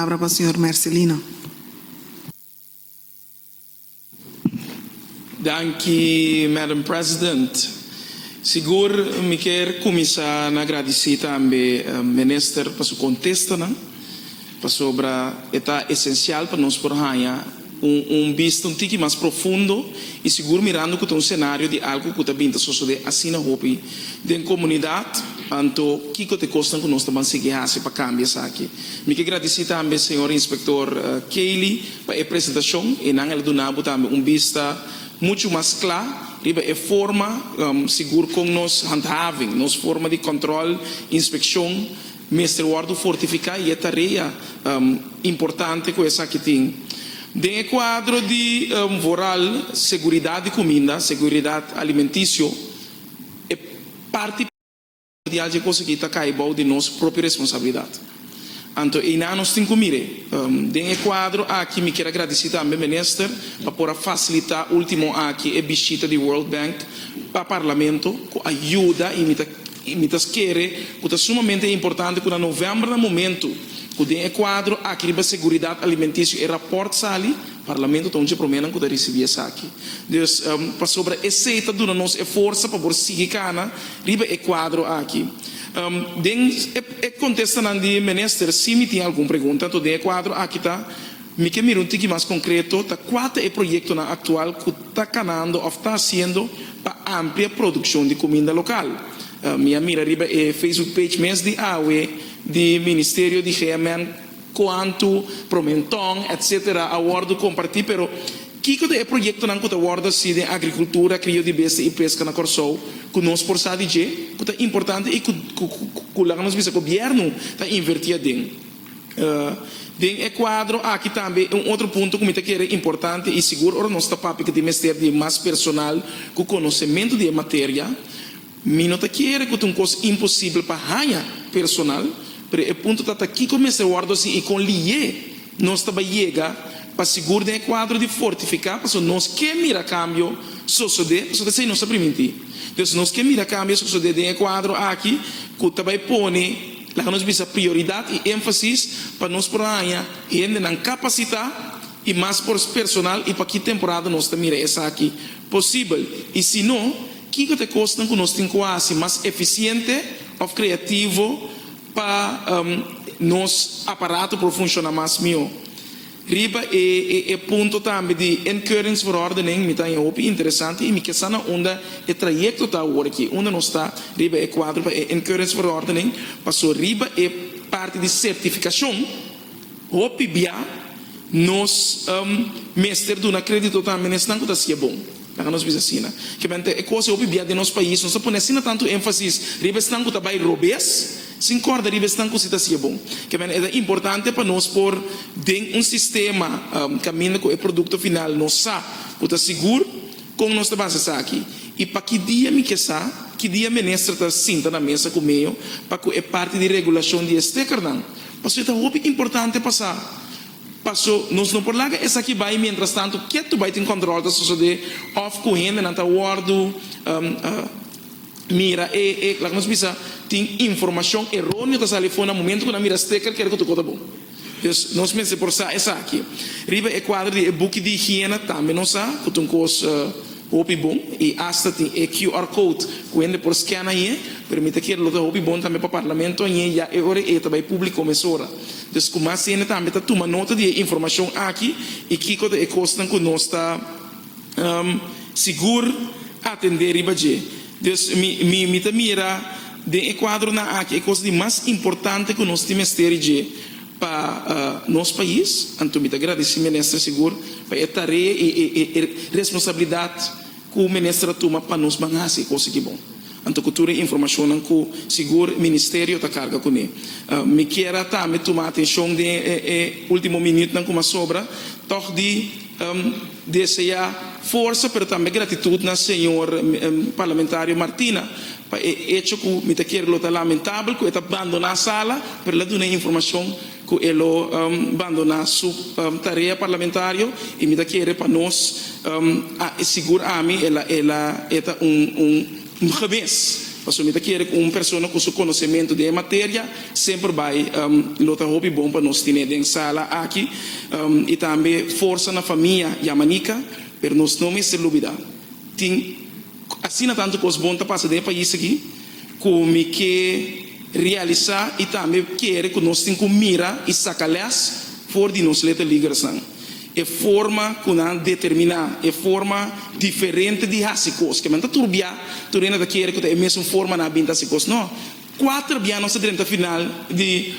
palabra pa señor Mercelina. Danki Madam President. Sigur mi kier cuminsa na gradici tambe Minister pa su contestanan, pasobra e ta esencial pa nos por haña un un bista un tiki mas profundo y sigur mirando cu ta un scenario di algo cu ta bin ta sosode asina hopi den comunidad, anto kico ta e cosnan cu nos ta ban sigui haci pa cambia esaki. Mi ke gradici tambe señor Inspector Kelly pa e presentacion y nan el a duna bo tambe un bista mucho mas cla riba e forma sigur con nos handhaving, nos forma di control, inspeccion mester wordo fortifica y e tarea importante cu esaki tin. Den e cuadro di vooral seguridad di cuminda, seguridad alimenticio, e parti. Primordial dje kos aki ta kai bou di nos propio responsabilidat. Anto einan nos tin ku mir'é. Den e kuadro aki mi kier a gradisí tambe Minister pa por a fasilitá último aki e bishita di World Bank pa Parlamento ku a yuda i mi ta mi ta kere ku ta sumamente importante ku na novèmber na momentu ku den e kuadro aki riba seguridat alimentisio e rapòrt sali Parlamento ta un dje proménan ku ta risibí esaki. Dus, pasobra esei ta duna nos e forsa pa por sigui kana riba e kuadro aki. Den e kontestanan di minister, si mi tin algun pregunta, anto den e kuadro aki ta, mi ke mira un tiki mas konkreto ta kua ta e proyektonan aktual ku ta kanando òf ta hasiendo pa amplia produkshon di kuminda lokal. Mi a mira riba e Facebook page mes di awe di Ministerio di GMN, Cuantu promenton etc. A wordo comparti pero kico ta e proyectonan cu ta wordo haci den agricultura, crio di bestia y pesca na Corsou cu nos por sa di dje cu ta importante y cu cu laga nos bisa gobierno ta inverti aden? Den e cuadro aki tambe un otro punto cu mi ta kere importante y sigur ora nos ta papia cu tin mester di mas personal cu conocemento di e materia, Mi no ta kere ku ta un kos imposibel pa haña personal, pero e punto ta ta kiko mester wòrdu hasi i kon lié nos ta bai yega pa sigur den e kuadro di fortifiká, pasobra nos ke mira kambio sosodé, pasobra esei nos a primintí. Dus nos ke mira kambio sosodé den e kuadro aki ku ta bai pone, laga nos bisa, prioridat i énfasis pa nos por haña hendenan kapasitá i mas por personal i pa ki temporada nos ta mira esaki posibel i si no, Kiko ta e kosnan ku nos tin ku hasi mas efisiente òf kreativo pa nos aparato por funshoná mas mihó? Riba e e punto tambe di inkeuringsverordening mi ta haña hopi interesante i mi ke sa na unda e trayekto ta awor aki, unda nos ta riba e kuadro pa e inkeuringsverordening, paso riba e parti di sertifikashon. Hopi bia nos mester duna kredito tambe na esnan ku ta hasié bon. Laga nos bisa asina. Kimente e kos hopi bia den nos pais nos ta pone asina tantu énfasis riba esnan ku ta bai robes sin kòrda riba esnan ku si ta hasié bon. Kimente e ta importante pa nos por den un sistema kaminda ku e produkto final nos sa ku ta sigur kon nos ta basa esaki i pa ki dia mi ke sa ki dia minister ta sinta na mesa ku meo pa ku e parti di regulashon di e stekernan. Pasobra e ta hopi importante pa sa. Paso nos no por laga esaki bai mientras tanto ketu bai tin control ta sosode of cu hendenan ta wordo mira e e laga nos bisa tin informacion eroneo ta sali afo na momento cu nan mira sticker kere cu tur cos ta bon. Dus nos mester por sa esaki. Riba e cuadro di e buki di higiena tambe nos sa cu ta un cos. Hopi bon y hasta tin e QR code cu hende por scan añe, pero mi ta kere lo ta hopi bon tambe pa Parlamento añe ya e ora e ta bay publico mesora. Dus cu mas hende tambe ta tuma nota di e informacion aki y kico ta e cosnan cu nos ta sigur atende riba dje. Dus mi mi mi ta mira den e cuadronan aki e cos di mas importante cu nos tin mester di dje. Pa nos pais, anto mi ta gradeci Minister sigur pa e tarea y e responsabilidad cu Minister a tuma pa nos ban haci e cos aki bon. Anto cu tur e informacionnan cu sigur Ministerio ta carga cune. Mi kier a tambe tuma atencion den e ultimo minuutnan cu m'a sobra tog di desea forsa pero tambe gratitud na señor Parlamentario Martina Pa e echo ku mi ta kere lo ta lamentabel ku e ta bandoná sala, pero el a duna e informashon ku e lo bandoná su tarea parlamentario i mi ta kere pa nos, sigur ami el a el a e ta un un gemis. Pasobra mi ta kere ku un persona ku su konosementu den e materia semper bai lo ta hopi bon pa nos tine den sala aki. I tambe forsa na famia Yamanika, pero nos no mester lubida tin asina tantu kos bon ta pasa den e pais aki ku mi ke realisá i tambe kere ku nos tin ku mira i saka lès for di nos Little Leaguersnan. E forma ku nan determiná, e forma diferente di hasi kos. Ke men ta tur bia, tur hende ta kere ku ta e mesun forma nan a bin ta hasi kos. No. Kuater bia nos a drenta final di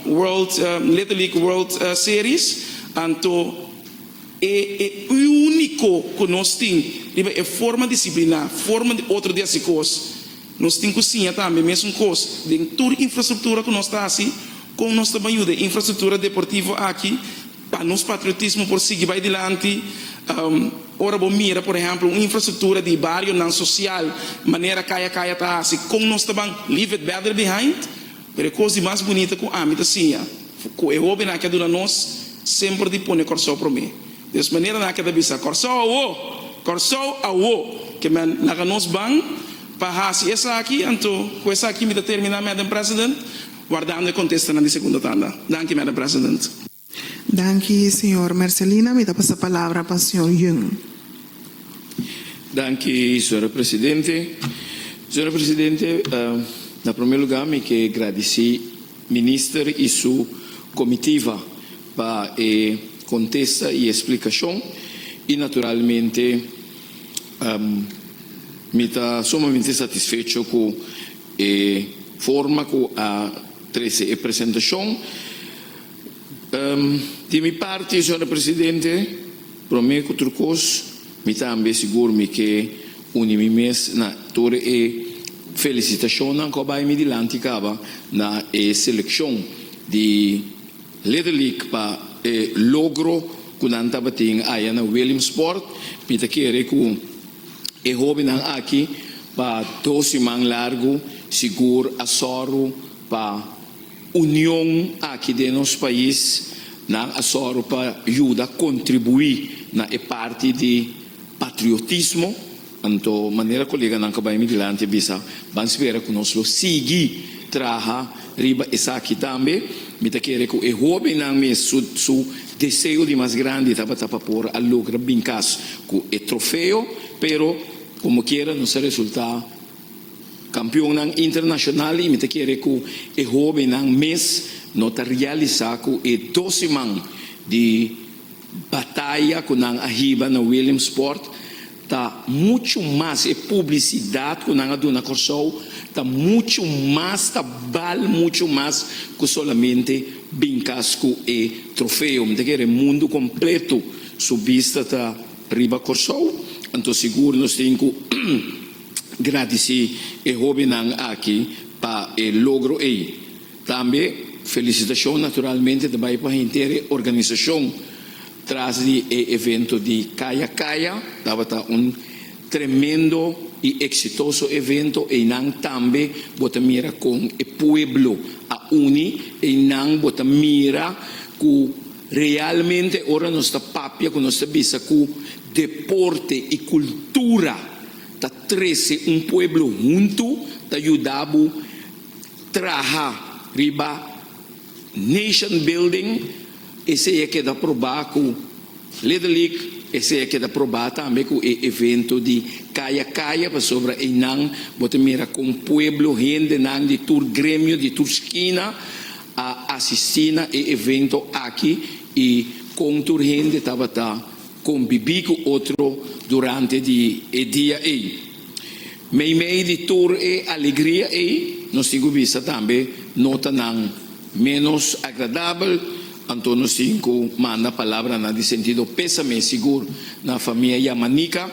World Little League World Series, anto e e úniko ku nos tin riba e forma disipliná, forma di otro di hasi kos. Nos tin ku siña tambe mesun kos den tur infrastruktura ku nos ta hasi, kon nos ta ban yuda e infrastruktura deportivo aki Pa nos patriotismo por sigui bai dilanti, ora bo mira por ehemplo un infrastructura di barionan social manera Kaya Kaya ta haci, con nos ta ban leave it better behind? Pero e cos di mas bunita cu ami ta siña cu e hobennan aki a duna nos semper di pone Corsou prome. Des manera nan aki ta bisa Corsou awo! Corsou awo! Ke men laga nos ban pa haci esaki, anto cu esaki mi ta termina Madam President, wardando e contestanan di segundo tanda. Danki Madam President. Danki señor Mercelina, mi ta pasa palabra pa señor Jung. Danki señora presidente. Señora presidente, na prome lugar mi ke gradisi minister y su comitiva pa e contesta y e splicacion y naturalmente mi ta sumamente satisfecho cu e forma cu a trece e presentacion. Di mi parti, señora Presidente, prome ku tur kos, mi tambe sigur mi ke uni mi mes na tur e felisitashonnan ku a bai mi dilanti kaba na e selekshon di Little League pa e logro ku nan tabatin aya na Williamsport. Mi ta kere ku e hobennan aki pa dos siman largu sigur a sòru pa Union aki den nos pais nan a sòru pa yuda kontribuí na e parti di patriotismo. Anto manera koleganan ku bai mi dilanti a bisa, ban spera ku nos lo sigui traha riba esaki tambe. Mi ta kere ku e hóbennan mes su su deseo di mas grandi tabata pa por a logra bin kas ku e trofeo, pero komokiera nos a resultá Kampionnan internashonal i mi ta kere ku e hóbennan mes no ta realisá ku e dos siman di bataya ku nan a hiba na Williamsport ta muchu mas, e publisidat ku nan a duna Kòrsou ta muchu mas, ta bal muchu mas ku solamente bin kas ku e trofeo. Mi ta kere mundu kompleto su bista ta riba Kòrsou, anto sigur nos tin ku. Gradisí e hóbennan aki pa e logro ei. Tambe felisitashon naturalmente ta bai pa henter e organisashon tras di e evento di Kaya Kaya. Tabata un tremendo i eksitoso evento. Einan tambe bo ta mira kon e pueblo a uni. Einan bo ta mira ku realmente ora nos ta papia ku nos ta bisa ku deporte i kultura ta trese un pueblo huntu, ta yuda bo traha riba nation building, esei a keda probá ku Little League, esei a keda probá tambe ku e evento di Kaya Kaya, pasobra einan bo ta mira kon pueblo, hendenan di tur gremio, di tur skina a asistí na e evento aki i kon tur hende tabata Kombibí ku otro durante di e dia ei. Meimei di tur e alegria ei, nos tin ku bisa tambe notanan ménos agradabel, anto nos tin ku manda palabranan di sentido pésame sigur na famia Yamanika.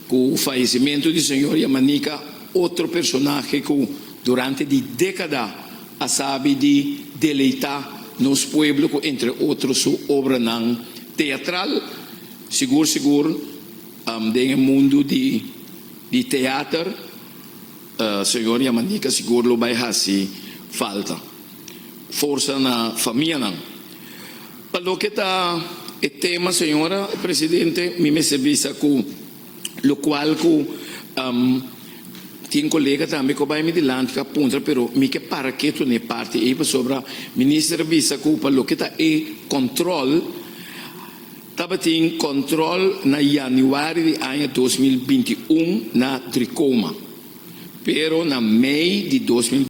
Ku fayesimentu di señor Yamanika, otro personahe ku durante di dékada a sabi di deleitá nos pueblo ku entre otro su obranan teatral, sigur sigur den e mundu di di teater señor Yamanika sigur lo bai hasi falta. Forsa na famianan. Pa loke ta e tema señora presidente mi mester bisa ku lokual ku. Tin kolega tambe ku a bai mi dilanti ku a puntra pero mi ke para ketu na e parti ei pasobra minister a bisa ku pa loke ta e kòntròl tabatin kòntròl na yanüari di aña 2021 na Tricoma pero na mei di 2022.